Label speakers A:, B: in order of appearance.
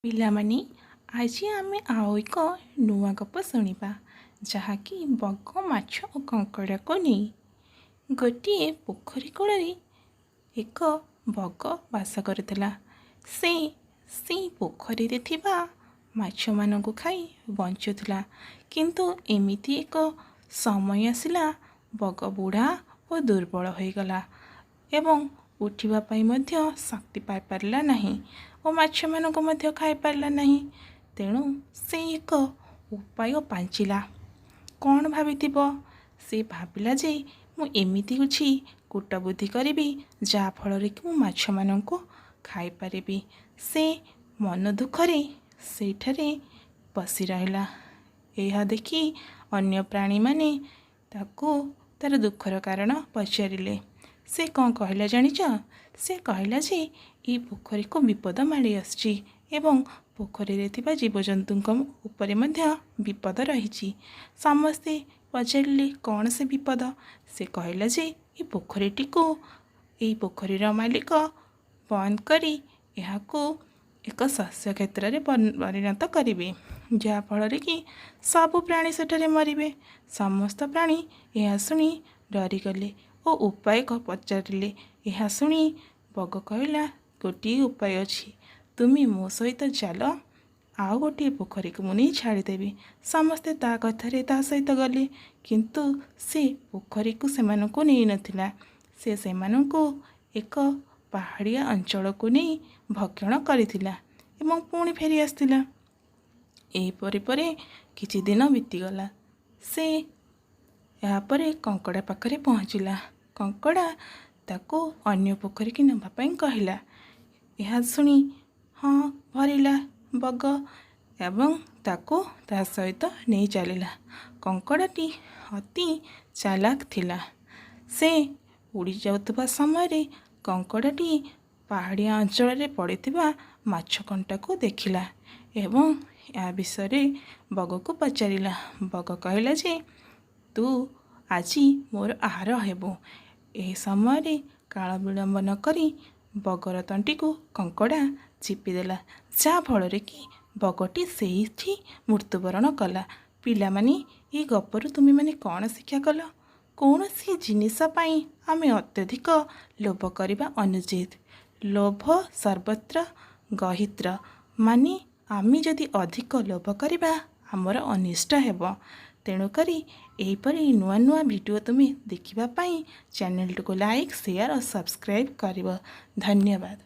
A: ପିଲାମାନେ, ଆଜି ଆମେ ଆଉ ଏକ ନୂଆ ଗପ ଶୁଣିବା, ଯାହାକି ବଗ, ମାଛ ଓ କଙ୍କଡ଼ାକୁ ନେଇ। ଗୋଟିଏ ପୋଖରୀ କୂଳରେ ଏକ ବଗ ବାସ କରୁଥିଲା। ସେ ସେଇ ପୋଖରୀରେ ଥିବା ମାଛମାନଙ୍କୁ ଖାଇ ବଞ୍ଚୁଥିଲା। କିନ୍ତୁ ଏମିତି ଏକ ସମୟ ଆସିଲା, ବଗ ବୁଢ଼ା ଓ ଦୁର୍ବଳ ହୋଇଗଲା ଏବଂ ଉଠିବା ପାଇଁ ମଧ୍ୟ ଶକ୍ତି ପାଇପାରିଲା ନାହିଁ ଓ ମାଛମାନଙ୍କୁ ମଧ୍ୟ ଖାଇପାରିଲା ନାହିଁ। ତେଣୁ ସେ ଏକ ଉପାୟ ପାଞ୍ଚିଲା। କ'ଣ ଭାବିଥିବ? ସେ ଭାବିଲା ଯେ ମୁଁ ଏମିତି କିଛି କୂଟବୁଦ୍ଧି କରିବି, ଯାହାଫଳରେ କି ମୁଁ ମାଛମାନଙ୍କୁ ଖାଇପାରିବି। ସେ ମନ ଦୁଃଖରେ ସେଇଠାରେ ବସି ରହିଲା। ଏହା ଦେଖି ଅନ୍ୟ ପ୍ରାଣୀମାନେ ତାକୁ ତା'ର ଦୁଃଖର କାରଣ ପଚାରିଲେ। ସେ କ'ଣ କହିଲା ଜାଣିଛ? ସେ କହିଲା ଯେ ଏଇ ପୋଖରୀକୁ ବିପଦ ମାଡ଼ି ଆସୁଛି ଏବଂ ପୋଖରୀରେ ଥିବା ଜୀବଜନ୍ତୁଙ୍କ ଉପରେ ମଧ୍ୟ ବିପଦ ରହିଛି। ସମସ୍ତେ ପଚାରିଲେ, କ'ଣ ସେ ବିପଦ? ସେ କହିଲା ଯେ ଏ ପୋଖରୀଟିକୁ ଏଇ ପୋଖରୀର ମାଲିକ ବନ୍ଦ କରି ଏହାକୁ ଏକ ଶସ୍ୟ କ୍ଷେତ୍ରରେ ପରିଣତ କରିବେ, ଯାହାଫଳରେ କି ସବୁ ପ୍ରାଣୀ ସେଠାରେ ମରିବେ। ସମସ୍ତ ପ୍ରାଣୀ ଏହା ଶୁଣି ଡରିଗଲେ ଓ ଉପାୟ ପଚାରିଲେ। ଏହା ଶୁଣି ବଗ କହିଲା, ଗୋଟିଏ ଉପାୟ ଅଛି। ତୁମେ ମୋ ସହିତ ଚାଲ, ଆଉ ଗୋଟିଏ ପୋଖରୀକୁ ମୁଁ ନେଇ ଛାଡ଼ିଦେବି। ସମସ୍ତେ ତା କଥାରେ ତା ସହିତ ଗଲେ। କିନ୍ତୁ ସେ ପୋଖରୀକୁ ସେମାନଙ୍କୁ ନେଇନଥିଲା। ସେ ସେମାନଙ୍କୁ ଏକ ପାହାଡ଼ିଆ ଅଞ୍ଚଳକୁ ନେଇ ଭକ୍ଷଣ କରିଥିଲା ଏବଂ ପୁଣି ଫେରି ଆସିଥିଲା। ଏହିପରି ପରେ କିଛି ଦିନ ବିତିଗଲା। ସେ ଏହାପରେ କଙ୍କଡ଼ା ପାଖରେ ପହଞ୍ଚିଲା। କଙ୍କଡ଼ା ତାକୁ ଅନ୍ୟ ପୋଖରୀକି ନେବା ପାଇଁ କହିଲା। ଏହା ଶୁଣି ହଁ ଭରିଲା ବଗ ଏବଂ ତାକୁ ତା ସହିତ ନେଇ ଚାଲିଲା। କଙ୍କଡ଼ାଟି ଅତି ଚାଲାକ ଥିଲା। ସେ ଉଡ଼ି ଯାଉଥିବା ସମୟରେ କଙ୍କଡ଼ାଟି ପାହାଡ଼ିଆ ଅଞ୍ଚଳରେ ପଡ଼ିଥିବା ମାଛ କଣ୍ଟାକୁ ଦେଖିଲା ଏବଂ ଏହା ବିଷୟରେ ବଗକୁ ପଚାରିଲା। ବଗ କହିଲା ଯେ ତୁ ଆଜି ମୋର ଆହାର ହେବୁ। ଏହି ସମୟରେ କାଳ ବିଳମ୍ବ ନ କରି ବଗର ତଣ୍ଟିକୁ କଙ୍କଡ଼ା ଚିପିଦେଲା, ଯାହାଫଳରେ କି ବଗଟି ସେଇଠି ମୃତ୍ୟୁବରଣ କଲା। ପିଲାମାନେ, ଏହି ଗପରୁ ତୁମେମାନେ କ'ଣ ଶିକ୍ଷା କଲ? କୌଣସି ଜିନିଷ ପାଇଁ ଆମେ ଅତ୍ୟଧିକ ଲୋଭ କରିବା ଅନୁଚିତ। ଲୋଭ ସର୍ବତ୍ର ଗହିତ୍ର, ମାନେ ଆମେ ଯଦି ଅଧିକ ଲୋଭ କରିବା, ଆମର ଅନିଷ୍ଟ ହେବ। ତେଣୁକରି ଏହିପରି ନୂଆ ନୂଆ ଭିଡ଼ିଓ ତୁମେ ଦେଖିବା ପାଇଁ ଚ୍ୟାନେଲଟିକୁ ଲାଇକ୍, ସେୟାର ଓ ସବସ୍କ୍ରାଇବ୍ କରିବ। ଧନ୍ୟବାଦ।